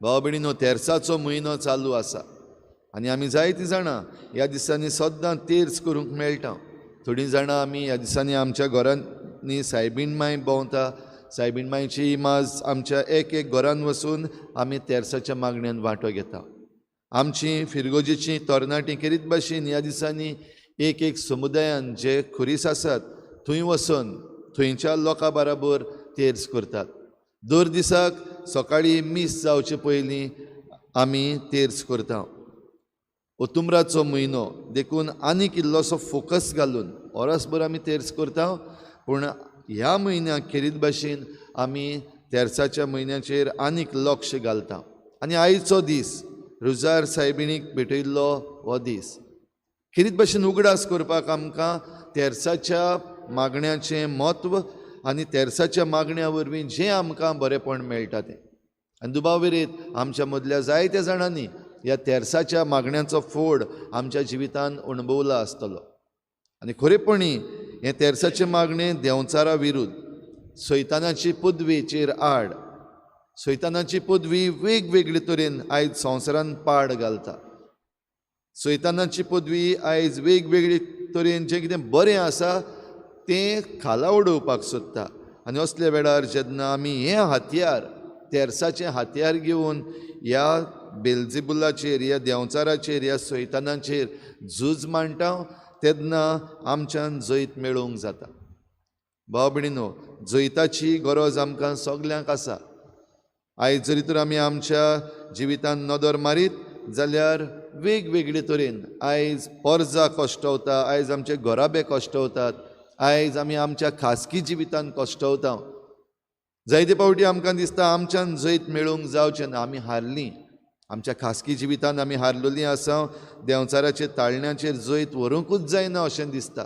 भाव भयणीनो, तेर्साचो म्हयनो चालू आसा आनी आमी जायतीं जाणां ह्या दिसांनी सद्दां तेर्स करूंक मेळटा. थोडीं जाणां आमी ह्या दिसांनी आमच्या घरांनी सायबीण माय भोंवता. सायबीण मायची इमाज आमच्या एक एक घरान वचून आमी तेर्साच्या मागण्यान वांटो घेता. आमची फिरगोजेची तरणाटीं खेरीत भाशेन ह्या दिसांनी एक एक समुदायान जे खुरीस आसात थंय वचून थंयच्या लोकां बराबर तेर्स करतात. दर दिसाक सकाळीं मीस जावचे पयलीं आमी तेर्स करता. ओतुम्राचो म्हयनो देखून आनीक इल्लोसो फोकस घालून वरसभर आमी तेर्स करता, पूण ह्या म्हयन्याक खेरीत भाशेन आमी तेर्साच्या म्हयन्याचेर आनीक लक्ष घालता. आनी आयचो दीस रुजार सायबिणीक भेटयल्लो हो दीस खेरीत भाशेन उगडास करपाक आमकां तेर्साच्या मागण्याचें म्हत्व आनी तेर्साच्या मागण्या वरवीं जें आमकां बरेंपण मेळटा तें. आनी दुबाव विरीत आमच्या मदल्या जायत्या जाणांनी ह्या तेर्साच्या मागण्याचो फोड आमच्या जिवितान अणभवला आसतलो. आनी खरेपणी हें तेर्साचें मागणें देंवचारा विरुद्ध, सैतानाची पदवेचेर आड, सैतानाची पदवी वेगवेगळे तरेन आयज संवसारान पाड घालता. सैतानाची पदवी आयज वेगवेगळे तरेन जें कितें बरें आसा तें खाला उडोवपाक सोदता. आनी असल्या वेळार जेन्ना आमी हें हत्यार, तेर्साचें हत्यार घेवन ह्या बेलजिबुलाचेर, ह्या देंवचाराचेर, ह्या सैतानाचेर झूज मांडटा तेन्ना आमच्यान जैत मेळोवंक जाता. भाव भयणीनो, जैताची गरज आमकां सगल्यांक आसा. आयज जरी तर आमी आमच्या जिवितान नदर मारीत जाल्यार वेगवेगळे तरेन आयज पोरजा कश्टवता, आयज आमचे घराबे कश्टवतात, आयज आमी आमच्या खासगी जिवितान कश्टवता. जायते फावटी आमकां दिसता आमच्यान जैत मेळोवंक जावचें ना, आमी हारलीं. आमच्या खासगी जिवितान आमी हारलेलीं आसा, देंवचाराचेर ताळण्याचेर जैत व्हरूंकूच जायना अशें दिसता.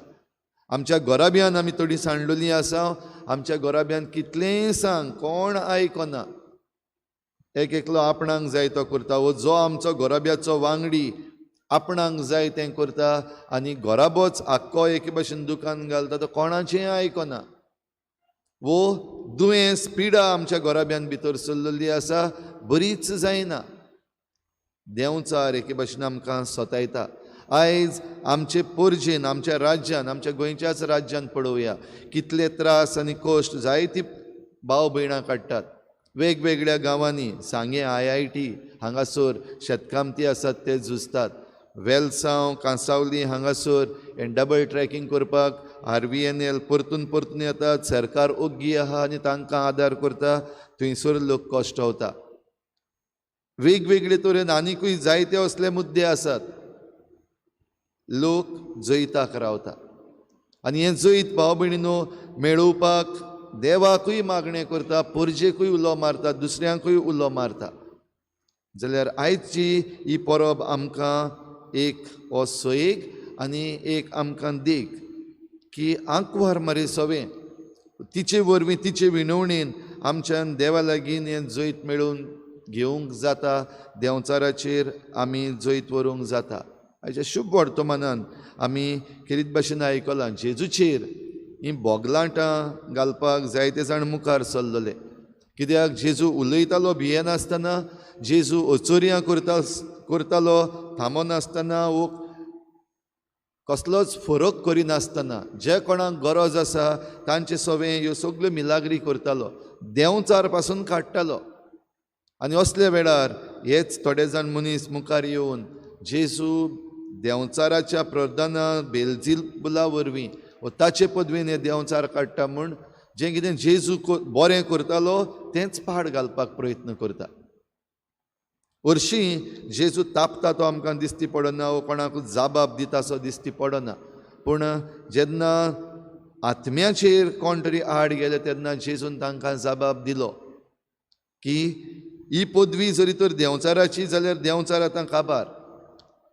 आमच्या घराब्यान आमी थोडी सांडलेलीं आसा, आमच्या घराब्यान कितलेंय सांग कोण आयकना. एक एकलो आपणाक जाय तो करता, वो जो आमचो घराब्याचो वांगडी आपणाक जाय तें करता आनी घराबोच आख्खो एके भशेन दुकान घालता, तो कोणाचेंय आयकना. वो दुयेंस पिडा आमच्या घराब्यान भितर सरलेली आसा, बरीच जायना. देंवचार एके भशेन आमकां सतायता. आयज आमचे पोरजेन, आमच्या राज्यान, आमच्या गोंयच्याच राज्यान पळोवया कितले त्रास आनी कश्ट जायती भाव भयणां काडटात. वेगवेगळ्या गांवांनी, सांगें IIT हांगासर शेतकामती आसात ते झुजतात, वेलसांव कांसावली हांगासर हें डबल ट्रॅकिंग करपाक RVNL परतून परतून येतात. सरकार ओग्गी आहा आनी तांकां आदार करता, थंयसर लोक कश्टवता. वेगवेगळे तरेन आनिकूय जायते असले मुद्दे आसात. लोक जैताक रावता आनी हें जैत भाव भयणीनो मेळोवपाक देवाकूय मागणें करता, पोरजेकूय उलो मारता, दुसऱ्यांकूय उलो मारता. जाल्यार आयची ही परब आमकां एक हो सयेक आनी एक आमकां देख की आंकवार मारी सवें तिचे वरवीं, तिचे विनवणेन आमच्यान देवा लागीं हें जैत मेळोवन घेवंक जाता. देंवचाराचेर आमी जैत व्हरूंक जाता. आयच्या शुभ वर्तमानान आमी खेरीत भाशेन आयकलां, जेजूचेर हीं बोगलांटां घालपाक जायते जाण मुखार सरलेले. कित्याक जेजू उलयतालो भियेनासतना, जेजू अचोरयां करतालो थांबनासतना, वो कसलोच फरक करिनासतना, जे कोणाक गरज आसा तांचे सवें ह्यो सगल्यो मिलाग्री करतालो, देंवचार पासून काडटालो. आनी असल्या वेळार हेच थोडे जाण मनीस मुखार येवन जेजू देंवचाराच्या प्रधाना बेलजिबुला वरवीं वो ताचे पदवेन हे देंवचार काडटा म्हूण जें कितें जेजू बरें करतालो तेंच पाड घालपाक प्रयत्न करता. हरशीं जेजू तापता तो आमकां दिसती पडना, वो कोणाकूच जाबाब दिता असो दिसती पडना, पूण जेन्ना आत्म्याचेर कोण तरी आड गेले तेन्ना जेजून तांकां जाबाब दिलो की ही पदवी जरी तर देंवचाराची जाल्यार देंवचार आतां काबार.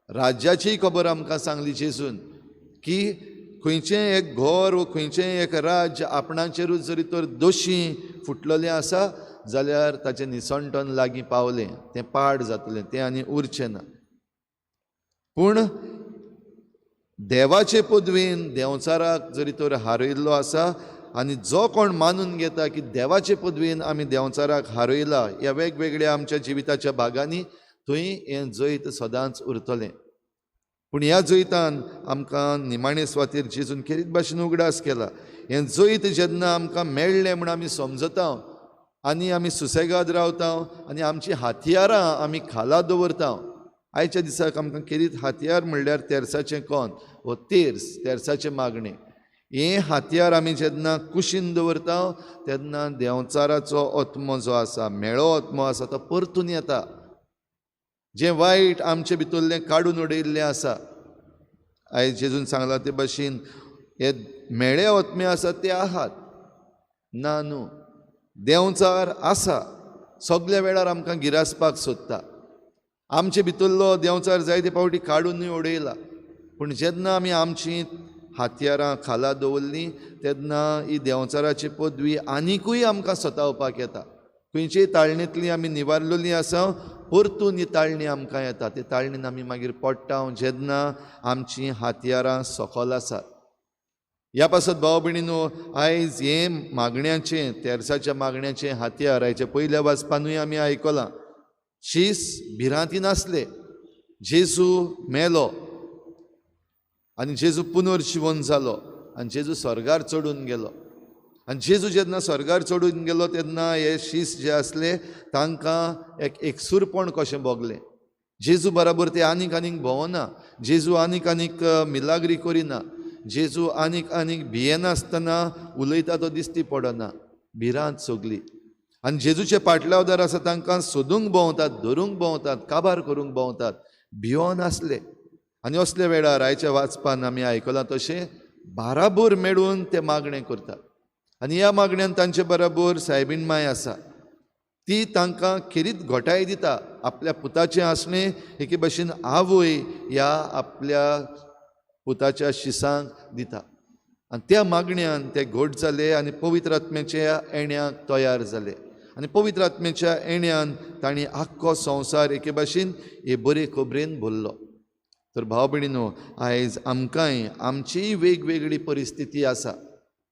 राज्याचीय खबर आमकां सांगली जेजून की खंयचें एक घर वो खंयचें एक राज्य आपणाचेरूच जरी तर दोशी फुटलेलें आसा जाल्यार ताचें निसणटन लागीं पावलें, तें पाड जातलें, तें आनी उरचें ना. पूण देवाचे पदवेन देंवचाराक जरी तर हारयल्लो आसा आनी जो कोण मानून घेता की देवाचे पदवेन आमी देंवचाराक हारयला ह्या वेगवेगळ्या आमच्या जिविताच्या भागांनी, थंय हें जैत सदांच उरतलें. पूण ह्या जैतान आमकां निमाणे सुवातेर जेजून खेरीत भाशेन उगडास केला. हें जैत जेन्ना आमकां मेळ्ळें म्हूण आमी समजता आनी आमी सुसेगाद रावता आनी आमचीं हातयारां आमी खाला दवरता. आयच्या दिसाक आमकां खेरीत हातयार म्हणल्यार तेरसाचें कोंत वो तेर्स, तेरसाचें मागणें. हें हातयार आमी जेन्ना कुशीन दवरता तेन्ना देंवचाराचो आत्मो जो आसा, म्हेळो आत्मो आसा, तो परतून येता. जें वायट आमचे भितरलें काडून उडयल्लें आसा, आयज जेजून सांगलां ते भाशेन हे म्हेळे आत्मे आसात ते आहात ना न्हू, देंवचार आसा, सगल्या वेळार आमकां गिरासपाक सोदता. आमचे भितरलो देंवचार जायते फावटी काडूनय उडयला, पूण जेन्ना आमी आमची हातयारां खाला दवरलीं तेन्ना ही देंवचाराची पदवी आनिकूय आमकां सतावपाक येता. खंयचेय ताळणेंतली आमी निवारलेली आसा, परतून ही ताळणी आमकां येता. ते ताळणीन आमी मागीर पडटा जेन्ना आमचीं हातयारां सकल आसात. ह्या पासत भाव भयणीनो, आयज हें मागण्याचें, तेरसाच्या मागण्याचें हातयार आयच्या पयल्या वाचपानूय आमी आयकलां. शीस भिरांती नासले, जेजू मेलो आनी जेजू पुनर्जिवन जालो आनी जेजू स्वर्गार चडून गेलो. आनी जेजू जेन्ना स्वर्गार चडून गेलो तेन्ना हे शीस जे आसले तांकां एक एकसूरपण कशें भोगलें. जेजू बराबर ते आनीक आनीक भोंवना, जेजू आनीक आनीक मिलाग्री करिना, जेजू आनीक आनीक भियेनासतना उलयता तो दिश्टी पडना, भिरांत सगली. आनी जेजूचे पाटलावदार आसा तांकां सोदूंक भोंवतात, धरूंक भोंवतात, काबार करूंक भोंवतात, भियोन आसले. आनी असल्या वेळार आयच्या वाचपान आमी आयकलां तशें बाराबोर मेळून ते मागणें करतात. आनी ह्या मागण्यान तांचे बराबर सायबीण माय आसा, ती तांकां खेरीत घोटाय दिता. आपल्या पुताचें आसणें एके भाशेन आवय ह्या आपल्या पुताच्या शिसांक दिता. आनी त्या मागण्यान ते घोट जाले आनी पवित्र आत्म्याच्या येण्याक तयार जाले. आनी पवित्र आत्म्याच्या येण्यान तांणी आख्खो संवसार एके भाशेन हे बरे खबरेन भरलो. तर भाव भयणीनो, आयज आमकांय आमचीय वेगवेगळी परिस्थिती आसा.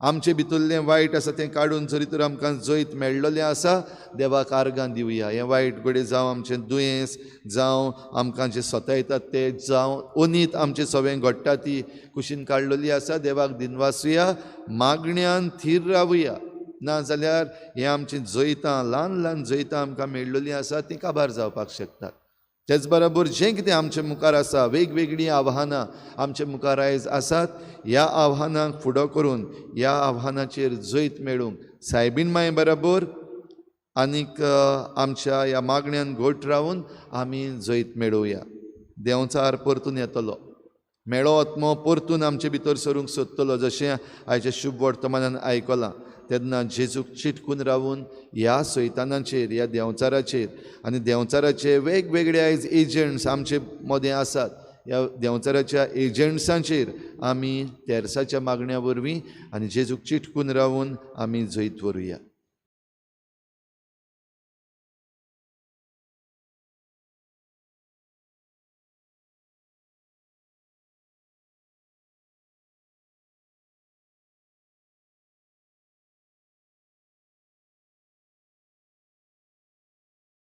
आमचे भितरलें वायट आसा तें काडून जरी तर आमकां जैत मेळ्ळलें आसा, देवाक आर्गां दिवया. हें वायट घडये जावं आमचें दुयेंस, जावं आमकां जें सतायतात तें, जावं अनीत आमचें सगळें घडटा ती कुशीन काडलेली आसा, देवाक दिनवासुया, मागण्यान थीर रावया. ना जाल्यार हें आमचीं जैतां, ल्हान ल्हान जैतां आमकां मेळ्ळलीं आसा तीं काबार जावपाक शकतात. तेच बराबर जें कितें आमचे मुखार आसा, वेगवेगळीं आव्हानां आमचे मुखार आयज आसात, ह्या आव्हानांक फुडो करून ह्या आव्हानाचेर जैत मेळूंक सायबीण माय बराबर आनीक आमच्या ह्या मागण्यान घट रावन आमी जैत मेळोवया. देंवचार परतून येतलो, मेळो आत्मो परतून आमचे भितर सरूंक सोदतलो, जशें आयच्या शुभ वर्तमानान आयकलां. तेन्ना जेजूक चिटकून रावून ह्या सैतानाचेर, ह्या देंवचाराचेर आनी देंवचाराचे वेगवेगळे आयज एजंट्स आमचे मदें आसात, ह्या देंवचाराच्या एजंट्सांचेर आमी तेरसाच्या मागण्या वरवीं आनी जेजूक चिटकून रावून आमी जैत व्हरूया.